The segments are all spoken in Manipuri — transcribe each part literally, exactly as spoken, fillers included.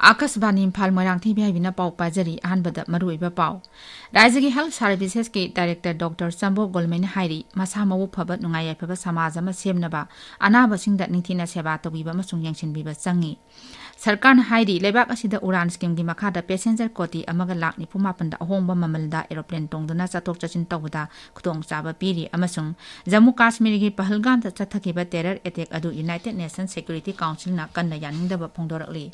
ꯑꯥꯀꯥꯁꯕꯥꯅꯤ ꯏꯝꯐꯥꯜ, ꯃꯣꯏꯔꯥꯡꯊꯦꯝ ꯍꯥꯏꯕꯤꯅ ꯄꯥꯎ ꯄꯥꯖꯔꯤ꯫ ꯑꯍꯥꯟꯕꯗ ꯃꯔꯨꯑꯣꯏꯕ ꯄꯥꯎ꯫ ꯔꯥꯖ꯭ꯌꯒꯤ Health Servicesꯀꯤ Director Doctor ꯆꯥꯝꯕꯣ ꯒꯣꯜꯃꯩꯅ ꯍꯥꯏꯔꯤ, ꯃꯁꯥ ꯃꯎ ꯐꯕ, ꯅꯨꯡꯉꯥꯏ ꯌꯥꯏꯐꯕ ꯁꯃꯥꯖ ꯑꯃ ꯁꯦꯝꯅꯕ ꯑꯅꯥꯕꯁꯤꯡꯗ ꯅꯤꯡꯊꯤꯅ ꯁꯦꯕꯥ ꯇꯧꯕꯤꯕ ꯑꯃꯁꯨꯡ ꯌꯦꯡꯁꯤꯟꯕꯤꯕ ꯆꯪꯏ꯫ ꯁꯔꯀꯥꯔꯅ ꯍꯥꯏꯔꯤ, ꯂꯩꯕꯥꯛ ꯑꯁꯤꯗ ꯎꯔꯥꯟ ꯁ꯭ꯀꯤꯝꯒꯤ ꯃꯈꯥꯗ ꯄꯦꯁꯦꯟꯖꯔ ꯀꯣꯇꯤ ꯑꯃꯒ ꯂꯥꯈ ꯅꯤꯐꯨ ꯃꯥꯄꯟꯗ ꯑꯍꯣꯡꯕ ꯃꯃꯜꯗ ꯑꯦꯔꯣꯄ꯭ꯂꯦꯟ ꯇꯣꯡꯗꯨꯅ ꯆꯠꯊꯣꯛ ꯆꯠꯁꯤꯟ ꯇꯧꯕꯗ ꯈꯨꯗꯣꯡꯆꯥꯕ ꯄꯤꯔꯤ ꯑꯃꯁꯨꯡ ꯖꯝꯃꯨ ꯀꯥꯁꯃꯤꯔꯒꯤ ꯄꯍꯜꯒꯥꯝꯗ ꯆꯠꯊꯈꯤꯕ terror attack ꯑꯗꯨ United Nations Security Councilꯅ ꯀꯟꯅ ꯌꯥꯅꯤꯡꯗꯕ ꯐꯣꯡꯗꯣꯔꯛꯂꯤ꯫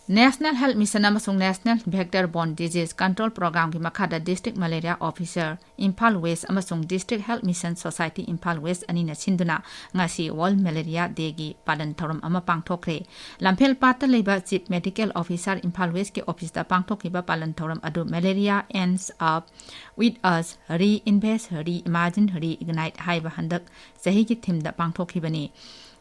National Health Mission ꯑꯃꯁꯨꯡ National Vector Borne Disease Control Programmeꯒꯤ ꯃꯈꯥꯗ District Malaria Officer, Imphal West ꯑꯃꯁꯨꯡ District Health Mission Society Imphal West ꯑꯅꯤꯅ ꯁꯤꯟꯗꯨꯅ ꯉꯁꯤ World Malaria Dayꯒꯤ ꯄꯥꯂꯟ ꯊꯧꯔꯝ ꯑꯃ ꯄꯥꯡꯊꯣꯛꯈ꯭ꯔꯦ꯫ ꯂꯝꯐꯦꯜ ꯄꯥꯠꯇ ꯂꯩꯕ Chief Medical Officer ꯏꯝꯐꯥꯜ Westꯀꯤ officeꯇ ꯄꯥꯡꯊꯣꯛꯈꯤꯕ ꯄꯥꯂꯟ ꯊꯧꯔꯝ ꯑꯗꯨ Malaria Ends Up With Us, Reinvest, Reimagine, Reignite ꯍꯥꯏꯕ ꯍꯟꯗꯛ ꯆꯍꯤꯒꯤ themeꯗ ꯄꯥꯡꯊꯣꯛꯈꯤꯕꯅꯤ꯫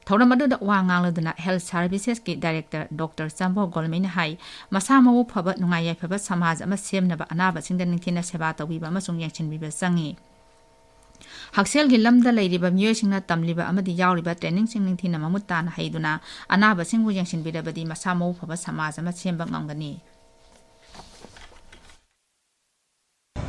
ꯊꯧꯔꯝ ꯑꯗꯨꯗ ꯋꯥ ꯉꯥꯡꯂꯗꯨꯅ Health Servicesꯀꯤ Director Doctor ꯆꯥꯝꯕꯣ ꯒꯣꯜꯃꯩꯅ ꯍꯥꯏ, ꯃꯁꯥ ꯃꯎ ꯐꯕ, ꯅꯨꯡꯉꯥꯏ ꯌꯥꯏꯐꯕ ꯁꯃꯥꯖ ꯑꯃ ꯁꯦꯝꯅꯕ ꯑꯅꯥꯕꯁꯤꯡꯗ ꯅꯤꯡꯊꯤꯅ ꯁꯦꯕꯥ ꯇꯧꯕꯤꯕ ꯑꯃꯁꯨꯡ ꯌꯦꯡꯁꯤꯟꯕꯤꯕ ꯆꯪꯏ꯫ ꯍꯛꯁꯦꯜꯒꯤ ꯂꯝꯗ ꯂꯩꯔꯤꯕ ꯃꯤꯑꯣꯏꯁꯤꯡꯅ ꯇꯝꯂꯤꯕ ꯑꯃꯗꯤ ꯌꯥꯎꯔꯤꯕ trainingꯁꯤꯡ ꯅꯤꯡꯊꯤꯅ ꯃꯃꯨꯠ ꯇꯥꯅ ꯍꯩꯗꯨꯅ ꯑꯅꯥꯕꯁꯤꯡꯕꯨ ꯌꯦꯡꯁꯤꯟꯕꯤꯔꯕꯗꯤ ꯃꯁꯥ ꯃꯎ ꯐꯕ ꯁꯃꯥꯖ ꯑꯃ ꯁꯦꯝꯕ ꯉꯝꯒꯅꯤ꯫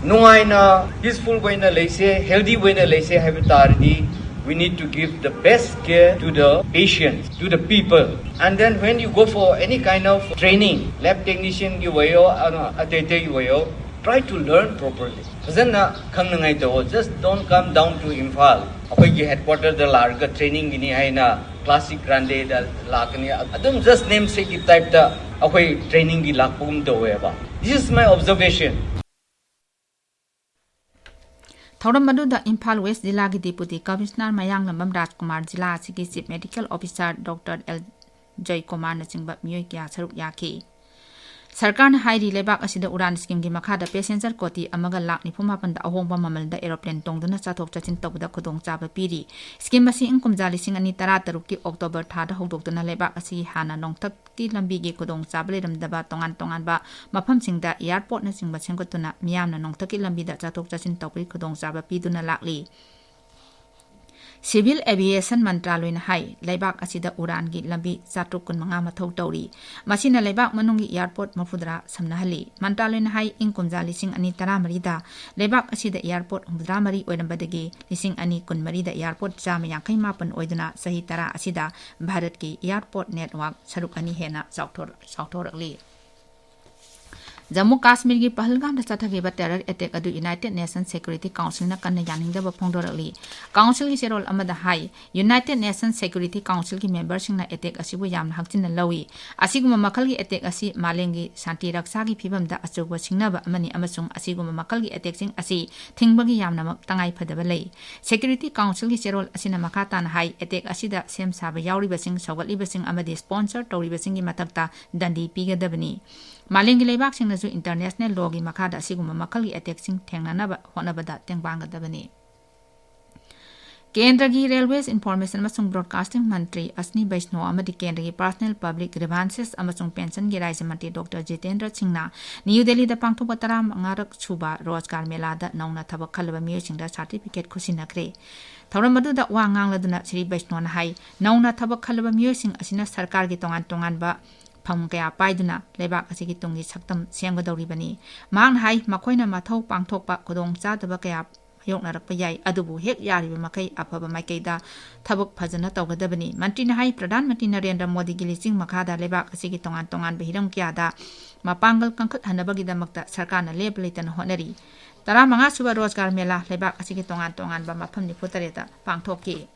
ꯅꯨꯡꯉꯥꯏꯅ, peaceful ꯑꯣꯏꯅ ꯂꯩꯁꯦ, healthy ꯑꯣꯏꯅ ꯂꯩꯁꯦ ꯍꯥꯏꯕ ꯇꯥꯔꯗꯤ, we need to give the best care to the patients, to the people. And then when you go for any kind of training, lab technicianꯒꯤ ꯑꯣꯏꯌꯣ, ꯑ, ꯑꯇꯩ ꯑꯇꯩꯒꯤ ꯑꯣꯏꯌꯣ, try to learn properly. ꯐꯖꯅ ꯈꯪꯅꯉꯥꯏ ꯇꯧꯋꯣ. Just don't come down to Imphal. ꯑꯩꯈꯣꯏꯒꯤ headquarterꯗ ꯂꯥꯛꯑꯒ trainingꯒꯤꯅꯤ ꯍꯥꯏꯅ classic Grandéꯗ ꯂꯥꯛꯀꯅꯤ꯫ ꯑꯗꯨꯝ just namesakeꯀꯤ typeꯇ ꯑꯩꯈꯣꯏ trainingꯒꯤ ꯂꯥꯛꯄꯒꯨꯝ ꯇꯧꯋꯦꯕ꯫ This is my observation. ꯊꯧꯔꯝ ꯑꯗꯨꯗ ꯏꯝꯐꯥꯜ West ꯖꯤꯂꯥꯒꯤ Deputy Commissioner ꯃꯌꯥꯡꯂꯝꯕꯝ ꯔꯥꯖꯀꯨꯃꯥꯔ, ꯖꯤꯂꯥ ꯑꯁꯤꯒꯤ Chief Medical Officer Doctor L ꯖꯣꯏꯀꯨꯃꯥꯔꯅꯆꯤꯡꯕ ꯃꯤꯑꯣꯏ ꯀꯌꯥ ꯁꯔꯨꯛ ꯌꯥꯈꯤ꯫ ꯁꯔꯀꯥꯔꯅ ꯍꯥꯏꯔꯤ, ꯂꯩꯕꯥꯛ ꯑꯁꯤꯗ ꯎꯔꯥꯟ ꯁ꯭ꯀꯤꯝꯒꯤ ꯃꯈꯥꯗ ꯄꯦꯁꯦꯟꯖꯔ ꯀꯣꯇꯤ ꯑꯃꯒ ꯂꯥꯈ ꯅꯤꯐꯨ ꯃꯥꯄꯟꯗ ꯑꯍꯣꯡꯕ ꯃꯃꯜꯗ ꯑꯦꯔꯣꯄ꯭ꯂꯦꯟ ꯇꯣꯡꯗꯨꯅ ꯆꯠꯊꯣꯛ ꯆꯠꯁꯤꯟ ꯇꯧꯕꯗ ꯈꯨꯗꯣꯡꯆꯥꯕ ꯄꯤꯔꯤ꯫ ꯁ꯭ꯀꯤꯝ ꯑꯁꯤ ꯏꯪ ꯀꯨꯝꯖꯥ ꯂꯤꯁꯤꯡ ꯑꯅꯤ ꯇꯔꯥ ꯇꯔꯨꯛꯀꯤ ꯑꯣꯛꯇꯣꯕꯔ ꯊꯥꯗ ꯍꯧꯗꯣꯛꯇꯨꯅ ꯂꯩꯕꯥꯛ ꯑꯁꯤꯒꯤ ꯍꯥꯟꯅ ꯅꯣꯡꯊꯛꯀꯤ ꯂꯝꯕꯤꯒꯤ ꯈꯨꯗꯣꯡꯆꯥꯕ ꯂꯩꯔꯝꯗꯕ ꯇꯣꯉꯥꯟ ꯇꯣꯉꯥꯟꯕ ꯃꯐꯝꯁꯤꯡꯗ airportꯅꯆꯤꯡꯕ ꯁꯦꯝꯒꯠꯇꯨꯅ ꯃꯤꯌꯥꯝꯅ ꯅꯣꯡꯊꯛꯀꯤ ꯂꯝꯕꯤꯗ ꯆꯠꯊꯣꯛ ꯆꯠꯁꯤꯟ ꯇꯧꯕꯒꯤ ꯈꯨꯗꯣꯡꯆꯥꯕ ꯄꯤꯗꯨꯅ ꯂꯥꯛꯂꯤ꯫ Civil Aviation ꯃꯟꯇ꯭ꯔꯥꯂꯣꯏꯅ ꯍꯥꯏ, ꯂꯩꯕꯥꯛ ꯑꯁꯤꯗ ꯎꯔꯥꯟꯒꯤ ꯂꯝꯕꯤ ꯆꯥꯇ꯭ꯔꯨꯛ ꯀꯨꯟꯃꯉꯥ ꯃꯊꯧ ꯇꯧꯔꯤ꯫ ꯃꯁꯤꯅ ꯂꯩꯕꯥꯛ ꯃꯅꯨꯡꯒꯤ airport ꯃꯧꯗ꯭ꯔꯥ ꯁꯝꯅꯍꯜꯂꯤ꯫ ꯃꯟꯇ꯭ꯔꯥꯂꯣꯏꯅ ꯍꯥꯏ, ꯏꯪ ꯀꯨꯝꯖꯥ ꯂꯤꯁꯤꯡ ꯑꯅꯤ ꯇꯔꯥꯃꯔꯤꯗ ꯂꯩꯕꯥꯛ ꯑꯁꯤꯗ airport ꯍꯨꯝꯐꯨꯇꯔꯥꯃꯔꯤ ꯑꯣꯏꯔꯝꯕꯗꯒꯤ ꯂꯤꯁꯤꯡ ꯑꯅꯤ ꯀꯨꯟꯃꯔꯤꯗ airport ꯆꯥꯝꯃ ꯌꯥꯡꯈꯩ ꯃꯥꯄꯟ ꯑꯣꯏꯗꯨꯅ ꯆꯍꯤ ꯇꯔꯥ ꯑꯁꯤꯗ ꯚꯥꯔꯠꯀꯤ airport network ꯁꯔꯨꯛ ꯑꯅꯤ ꯍꯦꯟꯅ ꯆꯥꯎꯊꯣꯔ-, ꯆꯥꯎꯊꯣꯔꯛꯂꯤ꯫ ꯖꯝꯃꯨ ꯀꯥꯁꯃꯤꯔꯒꯤ ꯄꯍꯜꯒꯥꯝꯗ ꯆꯠꯊꯈꯤꯕ terror attack ꯑꯗꯨ United Nations Security Councilꯅ ꯀꯟꯅ ꯌꯥꯅꯤꯡꯗꯕ ꯐꯣꯡꯗꯣꯔꯛꯂꯤ꯫ Councilꯒꯤ ꯆꯦꯔꯣꯜ ꯑꯃꯗ ꯍꯥꯏ, United Nations Security Councilꯒꯤ memberꯁꯤꯡꯅ attack ꯑꯁꯤꯕꯨ ꯌꯥꯝꯅ ꯍꯛꯆꯤꯟꯅ ꯂꯧꯏ꯫ ꯑꯁꯤꯒꯨꯝꯕ ꯃꯈꯜꯒꯤ attack ꯑꯁꯤ ꯃꯥꯂꯦꯝꯒꯤ ꯁꯥꯟꯇꯤ ꯔꯛꯁꯥꯒꯤ ꯐꯤꯕꯝꯗ ꯑꯆꯧꯕ ꯁꯤꯡꯅꯕ ꯑꯃꯅꯤ ꯑꯃꯁꯨꯡ ꯑꯁꯤꯒꯨꯝꯕ ꯃꯈꯜꯒꯤ attackꯁꯤꯡ ꯑꯁꯤ ꯊꯤꯡꯕꯒꯤ ꯌꯥꯝꯅꯃꯛ ꯇꯉꯥꯏ ꯐꯗꯕ ꯂꯩ꯫ Security Councilꯒꯤ ꯆꯦꯔꯣꯜ ꯑꯁꯤꯅ ꯃꯈꯥ ꯇꯥꯅ ꯍꯥꯏ, attack ꯑꯁꯤꯗ ꯁꯦꯝ ꯁꯥꯕ ꯌꯥꯎꯔꯤꯕꯁꯤꯡ, ꯁꯧꯒꯠꯂꯤꯕꯁꯤꯡ ꯑꯃꯗꯤ sponsor ꯇꯧꯔꯤꯕꯁꯤꯡꯒꯤ ꯃꯊꯛꯇ ꯗꯟꯗꯤ ꯄꯤꯒꯗꯕꯅꯤ꯫ ꯃꯥꯂꯦꯝꯒꯤ ꯂꯩꯕꯥꯛꯁꯤꯡꯅꯁꯨ international lawꯒꯤ ꯃꯈꯥꯗ ꯑꯁꯤꯒꯨꯝꯕ ꯃꯈꯜꯒꯤ attackꯁꯤꯡ ꯊꯦꯡꯅꯅꯕ ꯍꯣꯠꯅꯕꯗ ꯇꯦꯡꯕꯥꯡꯒꯗꯕꯅꯤ꯫ ꯀꯦꯟꯗ꯭ꯔꯒꯤ Railways, Information ꯑꯃꯁꯨꯡ Broadcasting ꯃꯟꯇ꯭ꯔꯤ ꯑꯁꯅꯤ ꯕꯩꯁꯅꯣ ꯑꯃꯗꯤ ꯀꯦꯟꯗ꯭ꯔꯒꯤ Personal Public Grievances ꯑꯃꯁꯨꯡ Pensionꯒꯤ ꯔꯥꯖ꯭ꯌ ꯃꯟꯇ꯭ꯔꯤ Doctor Jitendra Singhꯅ ꯅ꯭ꯌꯨ ꯗꯦꯜꯂꯤꯗ ꯄꯥꯡꯊꯣꯛꯄ ꯇꯔꯥꯃꯉꯥꯔꯛ ꯁꯨꯕ ꯔꯣꯖꯒꯥꯔ ꯃꯦꯂꯥꯗ ꯅꯧꯅ ꯊꯕꯛ ꯈꯜꯂꯕ ꯃꯤꯑꯣꯏꯁꯤꯡꯗ certificate ꯈꯨꯠꯁꯤꯟꯅꯈ꯭ꯔꯦ꯫ ꯊꯧꯔꯝ ꯑꯗꯨꯗ ꯋꯥ ꯉꯥꯡꯂꯗꯨꯅ ꯁ꯭ꯔꯤ ꯕꯩꯁꯅꯣꯅ ꯍꯥꯏ, ꯅꯧꯅ ꯊꯕꯛ ꯈꯜꯂꯕ ꯃꯤꯑꯣꯏꯁꯤꯡ ꯑꯁꯤꯅ ꯁꯔꯀꯥꯔꯒꯤ ꯇꯣꯉꯥꯟ ꯇꯣꯉꯥꯟꯕ ꯐꯝ ꯀꯌꯥ ꯄꯥꯏꯗꯨꯅ ꯂꯩꯕꯥꯛ ꯑꯁꯤꯒꯤ ꯇꯨꯡꯒꯤ ꯁꯛꯇꯝ ꯁꯦꯝꯒꯗꯧꯔꯤꯕꯅꯤ꯫ ꯃꯍꯥꯛꯅ ꯍꯥꯏ, ꯃꯈꯣꯏꯅ ꯃꯊꯧ ꯄꯥꯡꯊꯣꯛꯄ ꯈꯨꯗꯣꯡꯆꯥꯗꯕ ꯀꯌꯥ ꯃꯥꯌꯣꯛꯅꯔꯛꯄ ꯌꯥꯏ, ꯑꯗꯨꯕꯨ ꯍꯦꯛ ꯌꯥꯔꯤꯕ ꯃꯈꯩ ꯑꯐꯕ ꯃꯥꯏꯀꯩꯗ ꯊꯕꯛ ꯐꯖꯅ ꯇꯧꯒꯗꯕꯅꯤ꯫ ꯃꯟꯇ꯭ꯔꯤꯅ ꯍꯥꯏ, ꯄ꯭ꯔꯙꯥꯟ ꯃꯟꯇ꯭ꯔꯤ ꯅꯔꯦꯟꯗ꯭ꯔ ꯃꯣꯗꯤꯒꯤ ꯂꯨꯆꯤꯡ ꯃꯈꯥꯗ ꯂꯩꯕꯥꯛ ꯑꯁꯤꯒꯤ ꯇꯣꯉꯥꯟ ꯇꯣꯉꯥꯟꯕ ꯍꯤꯔꯝ ꯀꯌꯥꯗ ꯃꯄꯥꯡꯒꯜ ꯀꯟꯈꯠꯍꯟꯅꯕꯒꯤꯗꯃꯛꯇ ꯁꯔꯀꯥꯔꯅ ꯂꯦꯞꯄ ꯂꯩꯇꯅ ꯍꯣꯠꯅꯔꯤ꯫ ꯇꯔꯥꯃꯉꯥ ꯁꯨꯕ ꯔꯣꯖꯒꯥꯔ ꯃꯦꯂꯥ ꯂꯩꯕꯥꯛ ꯑꯁꯤꯒꯤ ꯇꯣꯉꯥꯟ ꯇꯣꯉꯥꯟꯕ ꯃꯐꯝ ꯅꯤꯐꯨ ꯇꯔꯦꯠꯇ ꯄꯥꯡꯊꯣꯛꯈꯤ꯫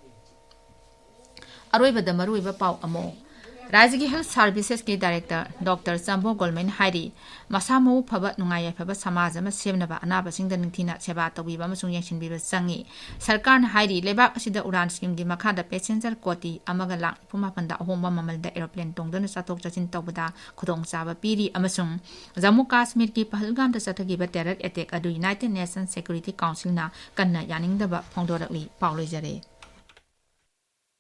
ꯑꯔꯣꯏꯕꯗ ꯃꯔꯨꯑꯣꯏꯕ ꯄꯥꯎ ꯑꯃꯨꯛ꯫ ꯔꯥꯖ꯭ꯌꯒꯤ Health Servicesꯀꯤ Director Doctor ꯆꯝꯕꯣ ꯒꯣꯜꯃꯩꯅ ꯍꯥꯏꯔꯤ, ꯃꯁꯥ ꯃꯎ ꯐꯕ, ꯅꯨꯡꯉꯥꯏ ꯌꯥꯏꯐꯕ ꯁꯃꯥꯖ ꯑꯃ ꯁꯦꯝꯅꯕ ꯑꯅꯥꯕꯁꯤꯡꯗ ꯅꯤꯡꯊꯤꯅ ꯁꯦꯕꯥ ꯇꯧꯕꯤꯕ ꯑꯃꯁꯨꯡ ꯌꯦꯡꯁꯤꯟꯕꯤꯕ ꯆꯪꯏ꯫ ꯁꯔꯀꯥꯔꯅ ꯍꯥꯏꯔꯤ, ꯂꯩꯕꯥꯛ ꯑꯁꯤꯗ ꯎꯔꯥꯟ schemeꯒꯤ ꯃꯈꯥꯗ passenger ꯀꯣꯇꯤ ꯑꯃꯒ ꯂꯥꯈ ꯅꯤꯐꯨ ꯃꯥꯄꯟꯗ ꯑꯍꯣꯡꯕ ꯃꯃꯜꯗ aeroplane ꯇꯣꯡꯗꯨꯅ ꯆꯠꯊꯣꯛ ꯆꯠꯁꯤꯟ ꯇꯧꯕꯗ ꯈꯨꯗꯣꯡꯆꯥꯕ ꯄꯤꯔꯤ ꯑꯃꯁꯨꯡ ꯖꯝꯃꯨ ꯀꯥꯁꯃꯤꯔꯒꯤ ꯄꯍꯜꯒꯥꯝꯗ ꯆꯠꯊꯈꯤꯕ terror attack ꯑꯗꯨ United Nations Security Councilꯅ ꯀꯟꯅ ꯌꯥꯅꯤꯡꯗꯕ ꯐꯣꯡꯗꯣꯔꯛꯂꯤ꯫ ꯄꯥꯎ ꯂꯣꯏꯖꯔꯦ꯫